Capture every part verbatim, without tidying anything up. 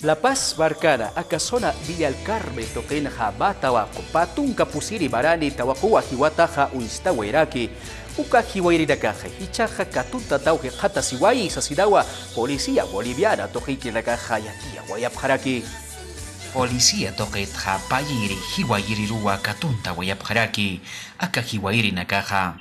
La Paz markana aka zona Villa El Carmen tuqinxa mä tawaqu pä tunka pusiri marani tawaquwa jiwataxa uñstawayraki. Uka jiwayirinakaxa jichhaxa katuntataw jikxatasiwayi sasinawa policía boliviana tuqikirinakaxa yatiyawayapxaraki. Policía tuqitxa payiri jiwayiriruwa katuntawayapxaraki aka jiwayirinakaxa.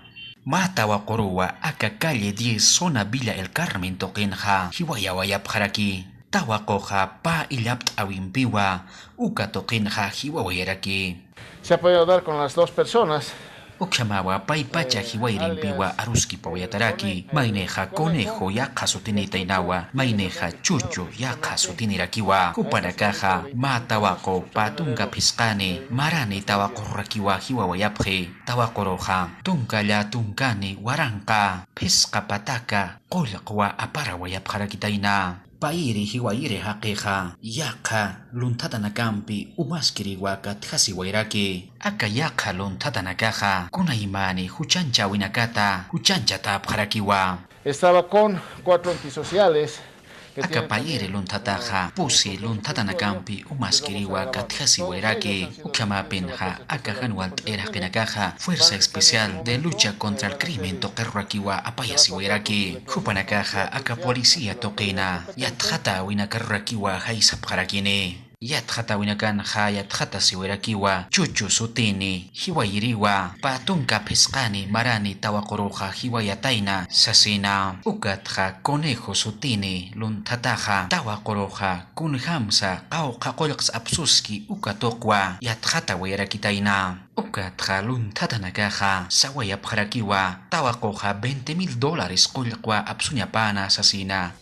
Mä tawaquruwa aka calle diez zona Villa El Carmen tuqinxa jiwayawayapxaraki. Tawaquxa pä illapt'äwimpiwa uka tuqinxa jiwawayaraki. Se ha podido dar con las dos personas. Ukjamawa paypacha jiwayirimpiwa aruskipawayataraki, maynixa conejo yaqha sutinitaynawa, maynixa chuchu yaqha sutinirakiwa. Jupanakaxa mä tawaqu pä tunka phisqani marani tawaqururakiwa jiwawayapxi. Tawaquruxa tunka llätunkani waranqa phisqa pataka qullqwa aparawayapxarakitayna. Payiri jiwayiri jaqixa yaqha lunthatanakampi umaskiriwa katjasiwayraki. Aka yaqha lunthatanakaxa kunaymani juchanchäwinakata juchanchatäpxarakiwa. Estaba con cuatro antisociales. Aka payiri lunthataxa pusi lunthatanakampi umaskiriwa katjasiwayraki. Ukhamapinxa aka jan walt'ir jaqinakaxa Fuerza Especial de Lucha contra el Crimen tuqirurakiwa apayasiwayraki. Jupanakaxa aka policía tuqina yatxatäwinakarurakiwa jaysapxarakini. Yatxatäwinakanxa yatxatasiwayrakiwa chuchu sutini jiwayiriwa pä tunka phisqani marani tawaquruxa jiwayatayna sasina. Ukatxa conejo sutini lunthataxa tawaquruxa kunjamsa qawqha qullqs apsuski uka tuqwa yatxatawayarakitayna. Ukatxa lunthatanakaxa sawayapxarakiwa tawaquxa veinte mil dólares qullqwa apsuñapäna sasina.